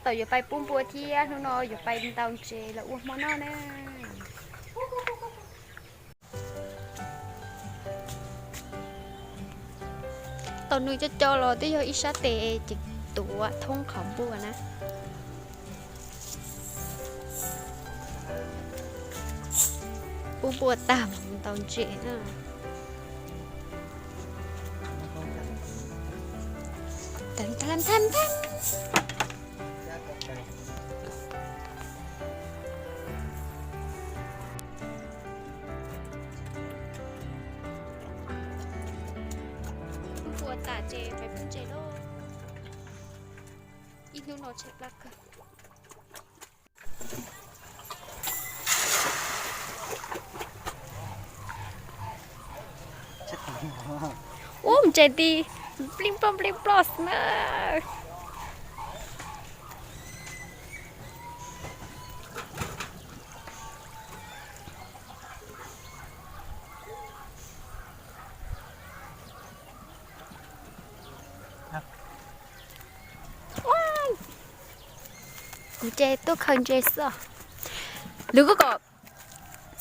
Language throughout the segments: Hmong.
Tau yuav pais pub npua thiab, hnub no yuav pais ntaus ntses los ua hmo noj na. Tau nws coj coj los twb yog ib sab tes ces tuav thoob qhov npua na. Pub npua tag mus ntaus ntses na. Pub npua tas ces pais pub ntses lauj. Ib hnub no tshaib plab kawg. Ub, ntses ti nplij nploj nplij nploj na. Kuv ces tuaj khaws ntses xwb. Lwm kuj kom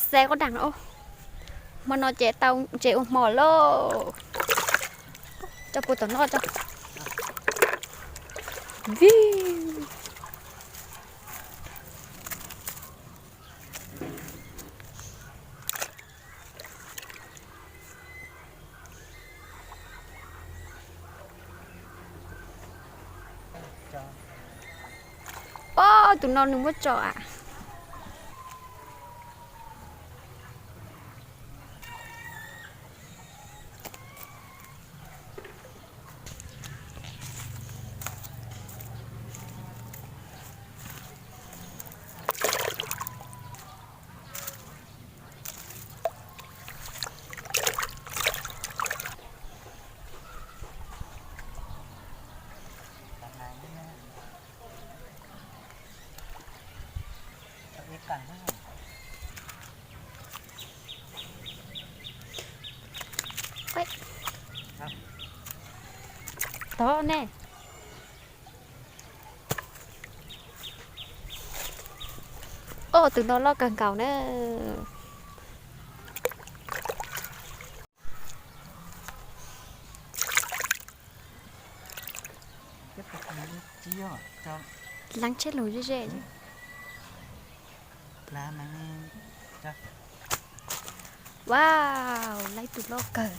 xav koj dag. Hmo no ces tau ntses ua hmo lauj. Coj puag tom no tso. Vij. Ob, tus no nws muab tso am. Tod ne. Ob, tus no loj kawg nkaus na. Leej tsheb lus ze ze. Wow, lawv tus loj kawg.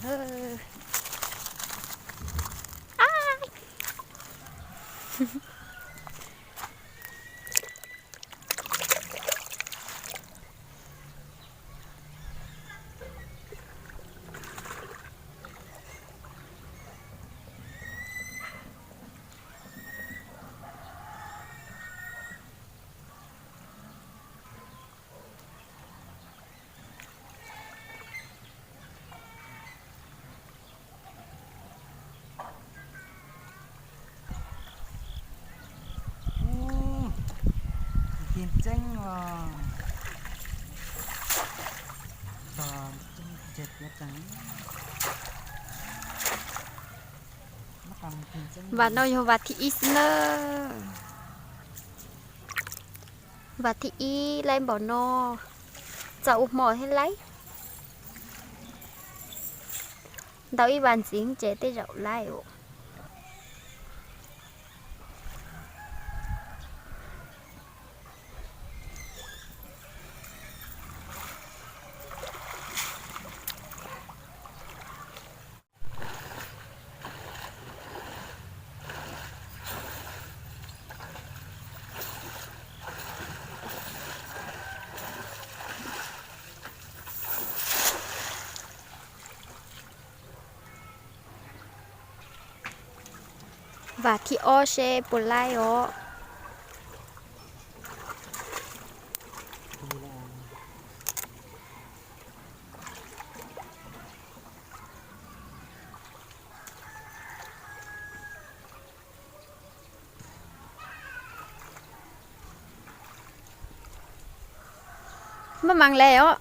Ntxeeb os. Vas no yog vas thib ib xwb na. Vas thib ib laib npaum no, txaus ua hmo thiab laib. Ntau ib vas ntxiv ces tej zaum laib os. Vas thib ob seb puas laib os. Maj mam le os.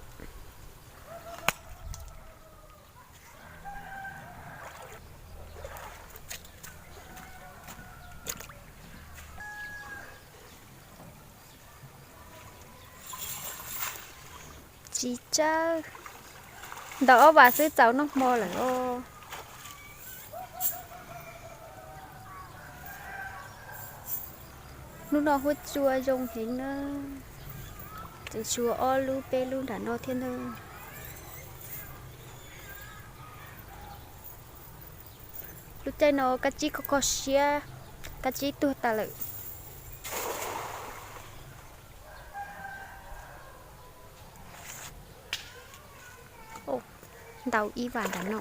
Tsis tsawg, ntau ob vas xwb txaus noj hmo lawm os. Hnub no huab cua zoo heev na, tseem tshuav ob lub peb lub nram no thiab na. Lub caij no kab tsib kho kho siab, kab tsib tuag tas lawm. Ntau ib vas nram no.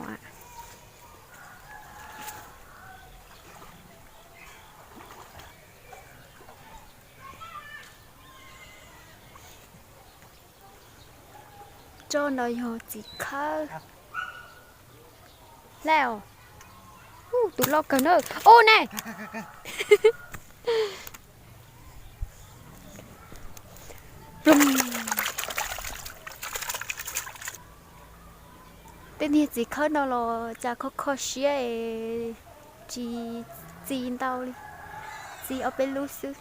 Tsob no yog txiv khawb. Laj os, tus loj kawg na. Ub ne! Tej niag txiv khawb no los cas kho kho siab es tsis txi ntau li, txi ob peb lub xwb.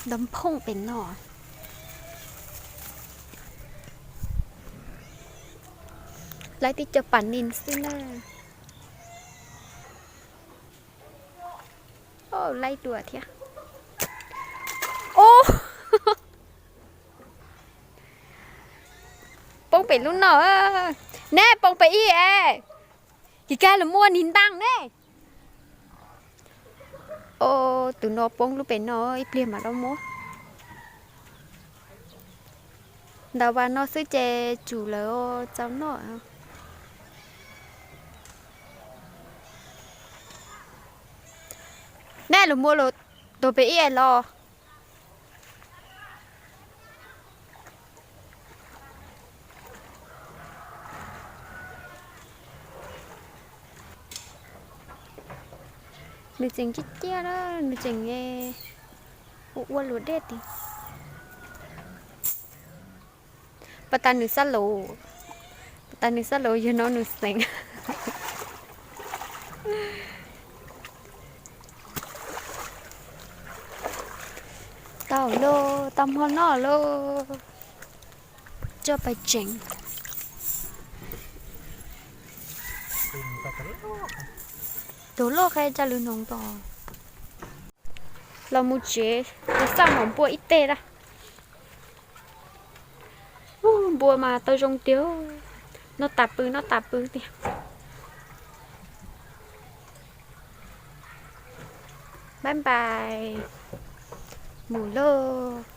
Ntov phooj pem no. Laib tib co pas nis xwb na. Laib dua thiab. Ub, poob pem lub no. Neb poob pem ib es. Kis kag los muaj nig ntaaj ne. Tus no poob lub pem no, ib pliag mam los muab. Ntau vas no xwb ces tsum lawm txaus noj. Nej los muab los tus pem ib es los. Nws tseem ciaj ciaj na, nws tseem ua ua luam dej tiag. Pas tas nws xab laus, pas tas nws xab laus yog no nws xeem. Tau lauj, tau hmo noj lauj. Coj pais tseem. Tus loj qe coj lwm noog tos. Los mus tsev, tus xaj mom npua ib teg lawm. Npua mas tau zoo tiag, noj tas pw noj tas pw tiag. Bye bye, mus lauj.